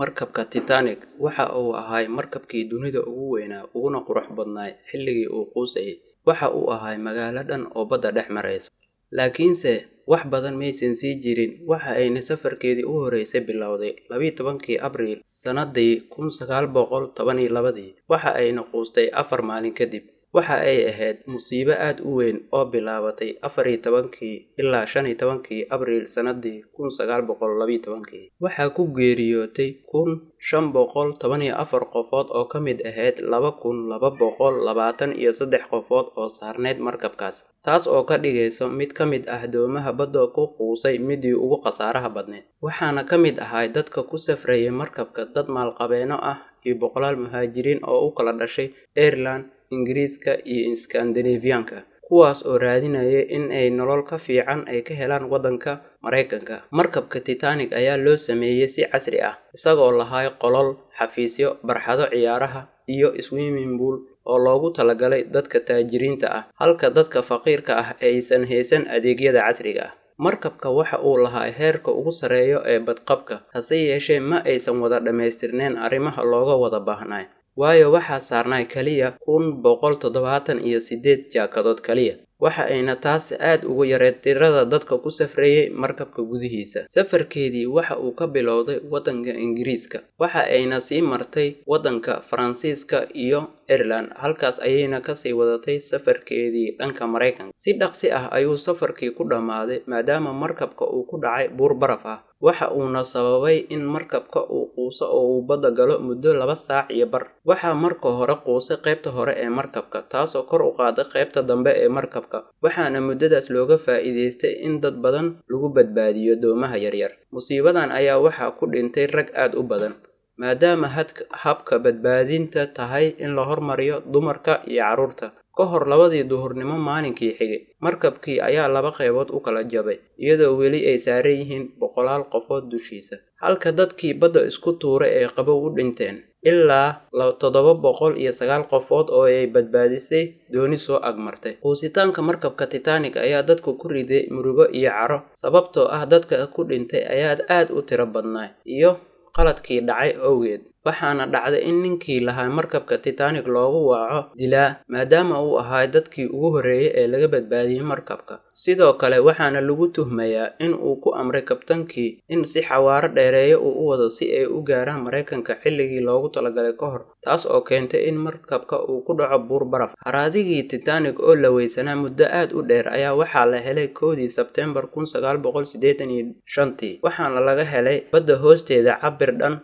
Markabka Titanic waxa uu ahaa markabkii dunida ugu weynaa uguna qurux badnaa xilligii uu quusayay. Waxa uu ahaa magaalo dhan oo badda dhex marayso. Laakiinse wax badan maysan sii jirin, waxa ayna safarkeedii u horeysay bilowday 12-kii Abriil sanadii 1912-dii, waxa ayna quustay 4 maalin kadib. Waxa ay ahayd musiibo aad u weyn oo bilaabatay 14-kii ilaa 15-kii Abriil sanadii 1912-kii. Waxaa ku geeriyootay 1514 qofood oo ka mid ahayd 2223 qofood oo saarneyd markabkaas, taas oo ka dhigaysa mid ka mid ah doomaha badda ku quusay midii ugu khasaaraha badneyd. Waxaana ka mid ahaa dadka ku safrayay markabka dad maalqabeeno ah iyo boqolaal muhaajiriin oo u kala dhashay Ireland, Ingiriiska iyo Scandinavian-ka, kuwaas oo raadinayay in ay nolol ka fiican ay ka helaan waddanka Mareykanka. Markabka Titanic ayaa loo sameeyay si casri ah, isagoo lahaa qolal, xafiisyo, barxado ciyaaraha, iyo swimming pool oo loogu talagalay dadka taajiriinta ah, halka dadka faqiirka ah aysan haysan adeegyada casriga ah. Markabka waxa uu lahaa heerka ugu sarreeya ee badqabka, hase yeeshee ma aysan wada dhammaystirnayn arrimaha looga wada baahnaa, waayo waxaa saarnaa kaliya 1178 jaakadood kaliya, waxa ayna taasi aad uga yareyd tirada dadka ku safrayay markabka gudihiisa. Safarkeedii waxa uu ka bilowday waddanka Ingiriiska, waxa ayna sii martay waddanka Faransiiska iyo Ireland, halkaas ayayna kasii wadatay safarkeedii dhanka Mareykanka. Si dhaqsi ah ayuu safarkii ku dhammaaday maadaama markabka uu ku dhacay buur baraf ah, waxa uuna sababay in markabka uu quuso oo uu badda galo muddo 2 saac iyo bar. Waxaa marka hore quusay qaybta hore ee markabka, taasoo kor u qaaday qaybta dambe ee markabka, waxaana muddadaas looga faa'iidaystay in dad badan lagu badbaadiyo doomaha yaryar. Musiibadan ayaa waxaa ku dhintay rag aad u badan, maadaama habka badbaadinta tahay in la hormariyo dumarka iyo carruurta. Ka hor 2-dii duhurnimo maalinkii xigay, markabkii ayaa laba qaybood u kala jabay, iyadoo weli ay saaran yihiin boqolaal qofood dushiisa, halka dadkii badda isku tuuray ay qabow u dhinteen, ilaa 709 qofood oo ay badbaadisay dooni soo agmartay. Quusitaanka markabka Titanic ayaa dadka ku riday murugo iyo caro, sababtoo ah dadka ku dhintay ayaa aad u tiro badnaa iyo qaladkii dhacay awgeed. Waxaana dhacday in ninkii lahaa markabka Titanic loogu waco dilaa, maadaama uu ahaa dadkii ugu horreeyay ee laga badbaadiyay markabka. Sidoo kale waxaana lagu tuhmayaa in uu ku amray kabtankii in si xawaare dheereeya uu u wado si ay u gaaraan Mareykanka xilligii loogu talagalay ka hor, taas oo keentay in markabka uu ku dhaco buur baraf. Haraadigii Titanic oo la weysanaa muddo aad u dheer ayaa waxaa la helay 1-dii Sebtembar 1985-tii, waxaana laga helay badda hoosteeda cabbir dhan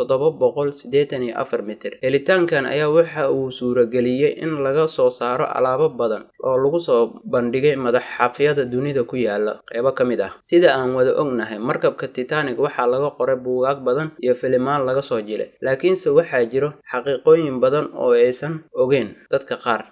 3784 mitir. Helitaankan ayaa waxa uu suurageliyay in laga soo saaro alaabo badan oo lagu soo bandhigay madxafyada dunida ku yaala qaybo ka mid ah. Sida aan wada ognahay, markabka Titanic waxaa laga qoray buugaag badan iyo filimaan laga soo jilay, laakiinse waxaa jiro xaqiiqooyin badan oo aysan ogeyn dadka qaar.